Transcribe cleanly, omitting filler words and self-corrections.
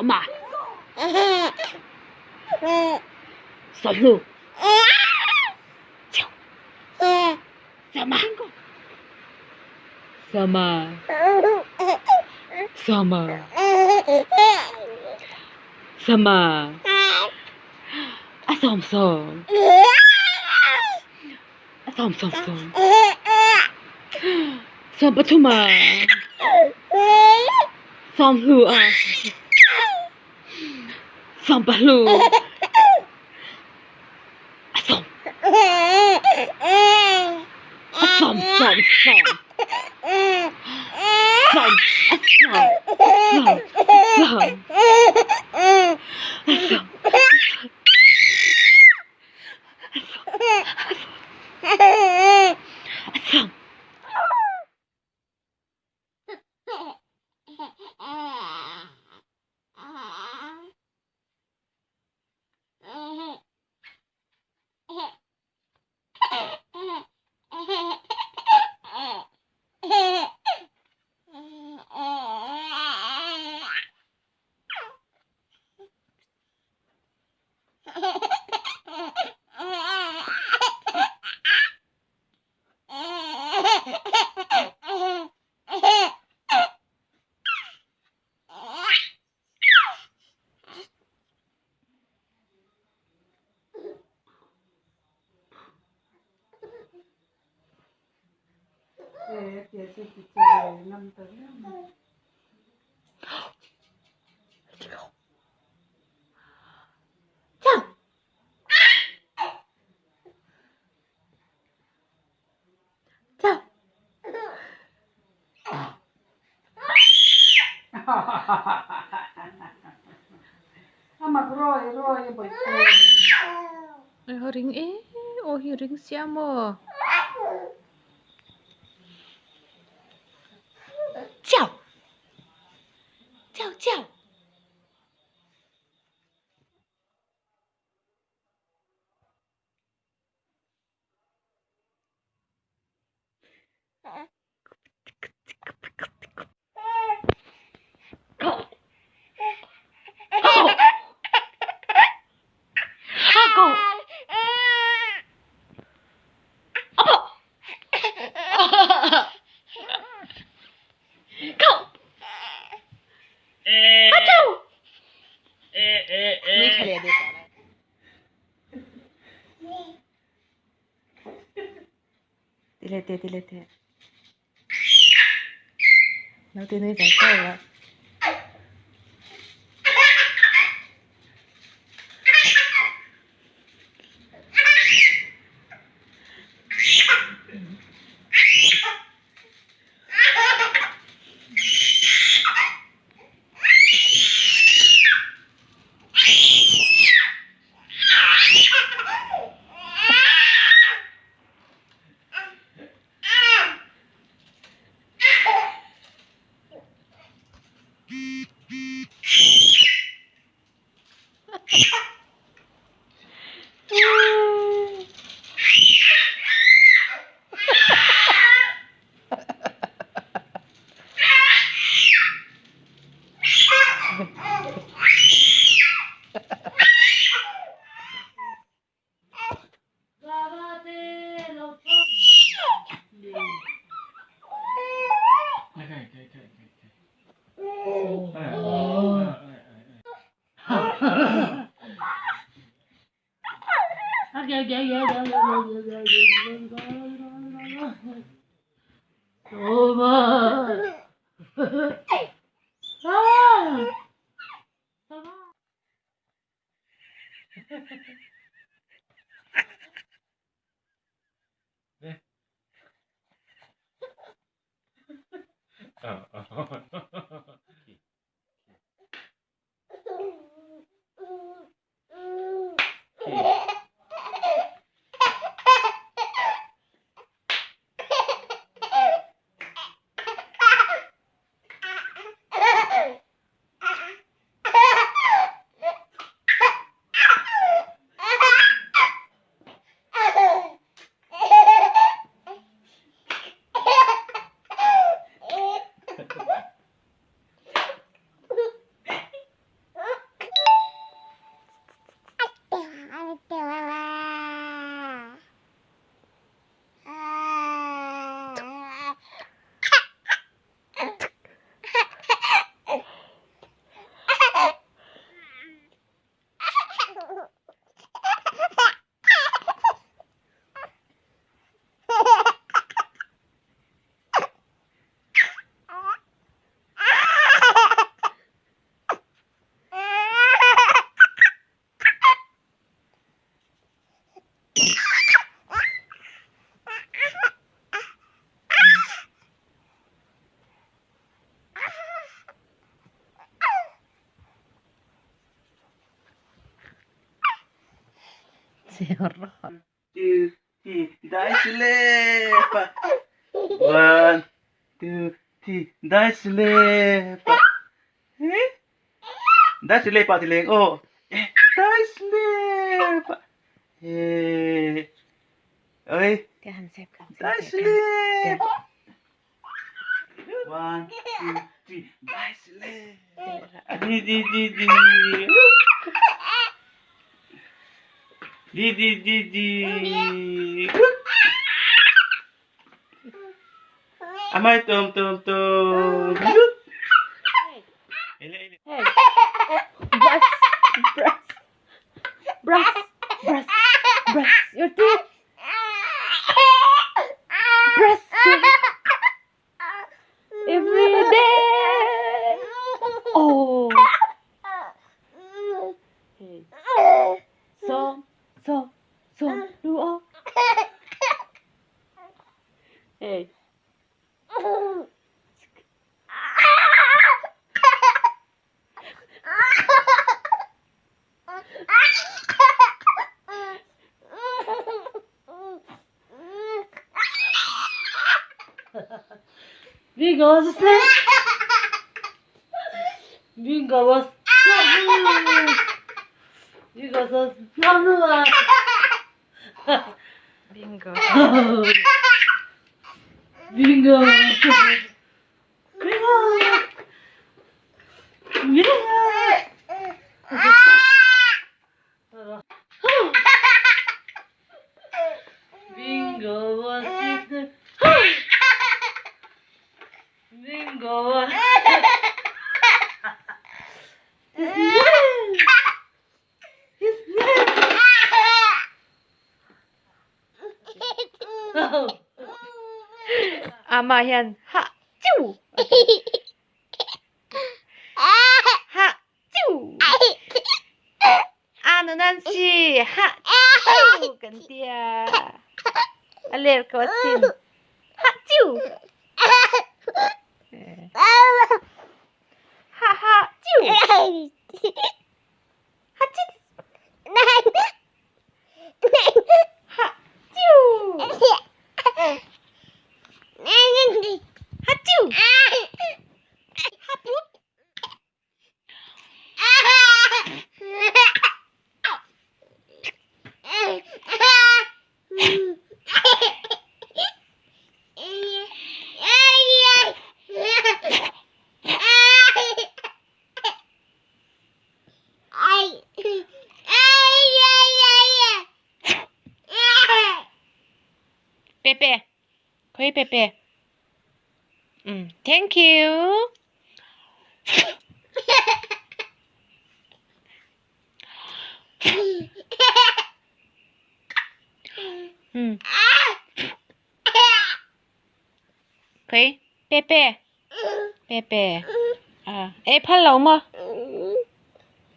Sawma. Sawmhnu. Chau. Sawma. Sawma. Sawma. Sawma. A sawm sawm. A sawm sawm sawm. Sawm pathum a. Sawm hlu a. Sawm pahlu. A sawm. A sawm sawm sawm. Sawm a sawm sawm sawm. A sawm. A sawm. A mak rawi rawi a bawihpui. Ho ring e aw hi ring sia maw. Chau. Chau chau. Ti leh teh ti leh teh. Naute nui zai zai a. Two, three, dice lepa. One, two, three, dice lepa. Eh? Dice lepa ti leng aw. Eh, dice lepa. Eh. Oi. Dice lepa. One, two, three, dice lepa. Di di di di. Di di di di. Amai tum tum tum. Ele ele. Hey. Brush, brush, brush, brush, brush your teeth. Brush your every day. Oh. Hey. So, so, so, do all. Hey. Bingo was asleep. Bingo was Bingo was Bingo. Bingo. Bingo. Bingo. Bingo was asleep. Bingo was His name. His name. Ama hian ha chiu. Ha chiu. Ano Nancy ha chiu kan tia. A ler ko asin. Ha chiu. Ha ha chiu. Ha chiu. Ha chiu. Ha chiu. Ha put. Pepe. Khawi Pepe. Thank you. Khawi Pepe. Pepe. À, e phal lo maw?